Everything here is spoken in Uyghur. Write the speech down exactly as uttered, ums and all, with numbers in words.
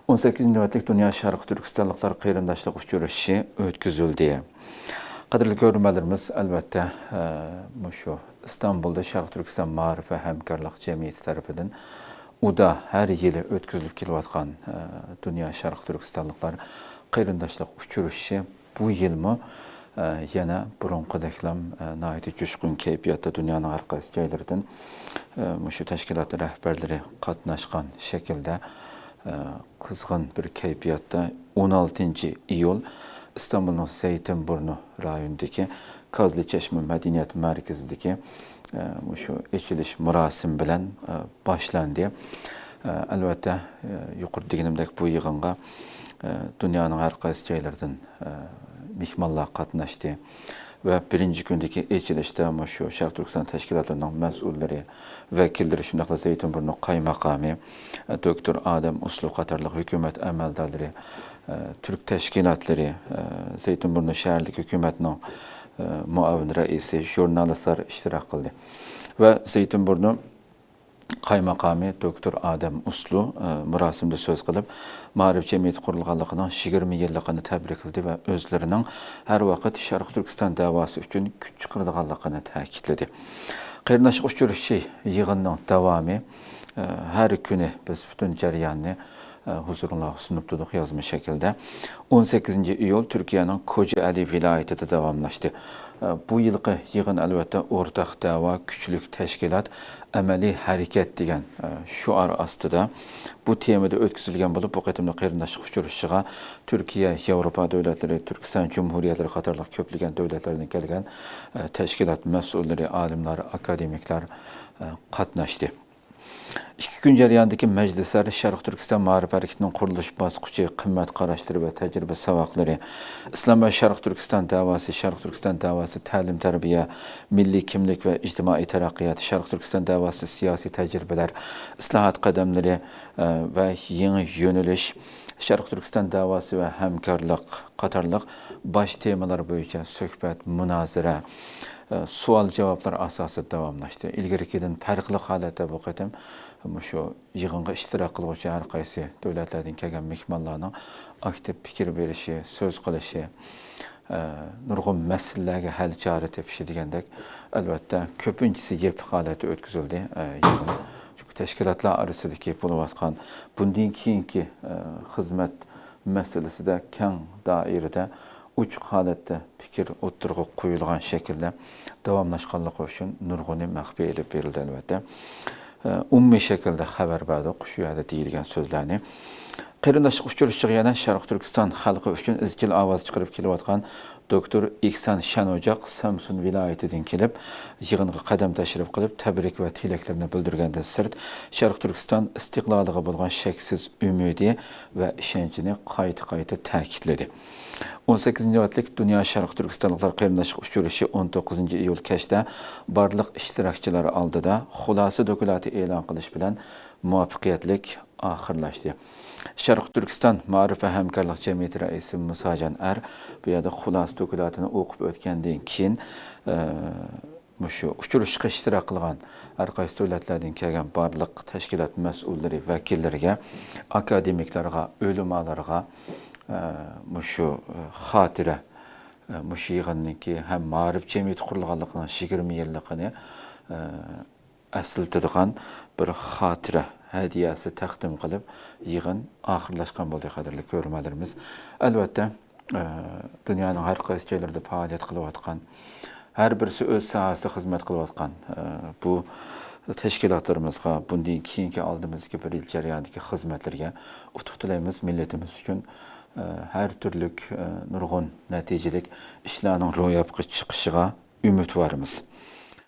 ئون سەككىزىنچى نۆۋەتلىك دۇنيا شەرقىي تۈركىستانلىقلار قېرىنداشلىق ئۇچرىشىشى ئۆتكۈزۈلدى. قەدىرلىك كۆرۈرمەنلىرىمىز، ئەلۋەتتە، ئە، مۇشۇ ئىستانبۇلدا شەرقىي تۈركىستان مائارىپ ۋە ھەمكارلىق جەمئىيىتى تەرىپىدىن ئۇدا ھەر يىلى ئۆتكۈزۈلۈپ كېلىۋاتقان، ئە، دۇنيا شەرقىي تۈركىستانلىقلار قېرىنداشلىق ئۇچرىشىشى بۇ يىلمۇ، ئە، يەنە بۇرۇنقىدەكلا، ئە، ناھايىتى جۇشقۇن كەيپىياتتا دۇنيانىڭ ھەر قايسى جايلىرىدىن، ئە، مۇشۇ تەشكىلات رەھبەرلىرى قاتناشقان شەكىلدە، ئە، قىزغىن بىر كەيپىياتتا ئون ئالتىنچى ئىيۇل ئىستانبۇلنىڭ زەيتىنبۇرنۇ رايونىدىكى كازلى چەشمە مەدەنىيەت مەركىزىدىكى، ئە، مۇشۇ ئېچىلىش مۇراسىمى بىلەن، ئە، باشلاندى. ئە، ئەلۋەتتە، ئە، يۇقىرىدا دېگىنىمدەك بۇ يىغىنغا، ئە، دۇنيانىڭ ھەر قايسى جايلىرىدىن، ئە، مېھمانلار قاتناشتى ۋە بىرىنچى كۈندىكى ئېچىلىشتا مۇشۇ شەرقىي تۈركىستان تەشكىلاتلىرىنىڭ مەسئۇللىرى، ۋەكىللىرى، شۇنداقلا زەيتىنبۇرنۇ قايماقامى، ئە، دوكتور ئادەم ئۇسلۇ قاتارلىق ھۆكۈمەت ئەمەلدارلىرى، ئە، تۈرك تەشكىلاتلىرى، ئە، زەيتىنبۇرنۇ شەھەرلىك ھۆكۈمەتنىڭ، ئە، مۇئاۋىن رەئىسى، ژۇرنالىستلار ئىشتىراك قىلدى ۋە زەيتىنبۇرنۇ قايماقامى دوكتور ئادەم ئۇسلۇ، ئە، مۇراسىمدا سۆز قىلىپ، مائارىپ جەمئىيىتى قۇرۇلغانلىقىنىڭ يىگىرمە يىللىقىنى تەبرىكلىدى ۋە ئۆزلىرىنىڭ ھەر ۋاقىت شەرقىي تۈركىستان دەۋاسى ئۈچۈن كۈچ چىقىرىدىغانلىقىنى تەكىتلىدى. قېرىنداشلىق ئۇچرىشىشى يىغىنىنىڭ داۋامى، ئە، ھەر كۈنى بىز پۈتۈن جەرياننى، ئە، ھۇزۇرۇڭلارغا سۇنۇپ تۇردۇق يازما شەكىلدە. ئون سەككىزىنچى ئىيۇل تۈركىيەنىڭ كوجائەلى ۋىلايىتىدە داۋاملاشتى. ئە، بۇ يىلقى يىغىن، ئەلۋەتتە، ئورتاق دەۋا، كۈچلۈك تەشكىلات، ئەمەلىي ھەرىكەت دېگەن، ئە، شوئار ئاستىدا بۇ تېمىدا ئۆتكۈزۈلگەن بولۇپ، بۇ قېتىملىق قېرىنداشلىق ئۇچرىشىشىغا تۈركىيە، ياۋروپا دۆلەتلىرى، تۈركىستان جۇمھۇرىيەتلىرى قاتارلىق كۆپلىگەن دۆلەتلەردىن كەلگەن، ئە، تەشكىلات مەسئۇللىرى، ئالىملار، ئاكادېمىكلار، ئە، قاتناشتى. ئىككى كۈن جەريانىدىكى مەجلىسلەر شەرقىي تۈركىستان مائارىپ ھەرىكىتىنىڭ قۇرۇلۇش باسقۇچى، قىممەت قاراشلىرى ۋە تەجرىبە ساۋاقلىرى، ئىسلام ۋە شەرقىي تۈركىستان دەۋاسى، شەرقىي تۈركىستان دەۋاسى، تەلىم-تەربىيە، مىللىي كىملىك ۋە ئىجتىمائىي تەرەققىيات، شەرقىي تۈركىستان دەۋاسى، سىياسىي تەجرىبىلەر، ئىسلاھات قەدەملىرى، ئە، ۋە يېڭى يۆنىلىش، شەرقىي تۈركىستان دەۋاسى ۋە ھەمكارلىق قاتارلىق باش تېمىلار بويىچە سۆھبەت، مۇنازىرە، ئە، سوئال-جاۋابلار ئاساسىدا داۋاملاشتى. ئىلگىرىكىدىن پەرقلىق ھالەتتە بۇ قېتىم مۇشۇ يىغىنغا ئىشتىراك قىلغۇچى ھەر قايسى دۆلەتلەردىن كەلگەن مېھمانلارنىڭ ئاكتىپ پىكىر بېرىشى، سۆز قىلىشى، ئە، نۇرغۇن مەسىلىلەرگە ھەل چارە تېپىشى دېگەندەك، ئەلۋەتتە، كۆپىنچىسى يېپىق ھالەتتە ئۆتكۈزۈلدى، ئە، يىغىن. چۈنكى تەشكىلاتلار ئارىسىدىكى بولۇۋاتقان بۇندىن كېيىنكى، ئە، خىزمەت مەسىلىسىدە كەڭ دائىرىدە ئوچۇق ھالەتتە پىكىر ئوتتۇرىغا قويۇلغان شەكىلدە داۋاملاشقانلىقى ئۈچۈن نۇرغۇنى مەخپىي ئېلىپ بېرىلدى، ئەلۋەتتە. ئە، ئومۇمىي شەكىلدە خەۋەر بەردۇق شۇ يەردە دېيىلگەن سۆزلەرنى. قېرىنداشلىق ئۇچرىشىشىغا يەنە شەرقىي تۈركىستان خەلقى ئۈچۈن ئىزچىل ئاۋاز چىقىرىپ كېلىۋاتقان دوكتور ئېھسان شەنئوجاق سەمسۇن ۋىلايىتىدىن كېلىپ، يىغىنغا قەدەم تەشرىپ قىلىپ، تەبرىك ۋە تىلەكلىرىنى بىلدۈرگەندىن سىرت، شەرقىي تۈركىستان ئىستىقلالىغا بولغان شەكسىز ئۈمىدى ۋە ئىشەنچىنى قايتا-قايتا تەكىتلىدى. ئون سەككىزىنچى نۆۋەتلىك دۇنيا شەرقىي تۈركىستانلىقلار قېرىنداشلىق ئۇچرىشىشى ئون توققۇزىنچى ئىيۇل كەچتە بارلىق ئىشتىراكچىلار ئالدىدا خۇلاسە دوكلاتى ئېلان قىلىش بىلەن مۇۋەپپەقىيەتلىك ئاخىرلاشتى. شەرقىي تۈركىستان مائارىپ ۋە ھەمكارلىق جەمئىيىتى رەئىسى مۇساجان ئەر بۇ يەردە خۇلاسە دوكلاتىنى ئوقۇپ ئۆتكەندىن كېيىن، ئە، مۇشۇ ئۇچرىشىشقا ئىشتىراك قىلغان ھەر قايسى دۆلەتلەردىن كەلگەن بارلىق تەشكىلات مەسئۇللىرى، ۋەكىللىرىگە، ئاكادېمىكلارغا، ئۆلىمالارغا، ئە، مۇشۇ، ئە، خاتىرە، ئە، مۇشۇ يىغىننىڭكى ھەم مائارىپ جەمئىيىتى قۇرۇلغانلىقىنىڭ يىگىرمە يىللىقىنى، ئە، ئەسلىتىدىغان بىر خاتىرە ھەدىيەسى تەقدىم قىلىپ، يىغىن ئاخىرلاشقان بولدى، قەدىرلىك كۆرۈرمەنلىرىمىز. ئەلۋەتتە، ئە، دۇنيانىڭ ھەر قايسى جايلىرىدا پائالىيەت قىلىۋاتقان، ھەر بىرسى ئۆز ساھەسىدە خىزمەت قىلىۋاتقان، ئە، بۇ تەشكىلاتلىرىمىزغا بۇندىن كېيىنكى ئالدىمىزدىكى بىر يىل جەريانىدىكى خىزمەتلىرىگە ئۇتۇق تىلەيمىز. مىللىتىمىز ئۈچۈن، ئە، ھەر تۈرلۈك، ئە، نۇرغۇن نەتىجىلىك ئىشلارنىڭ روياپقا چىقىشىغا ئۈمىدۋارمىز.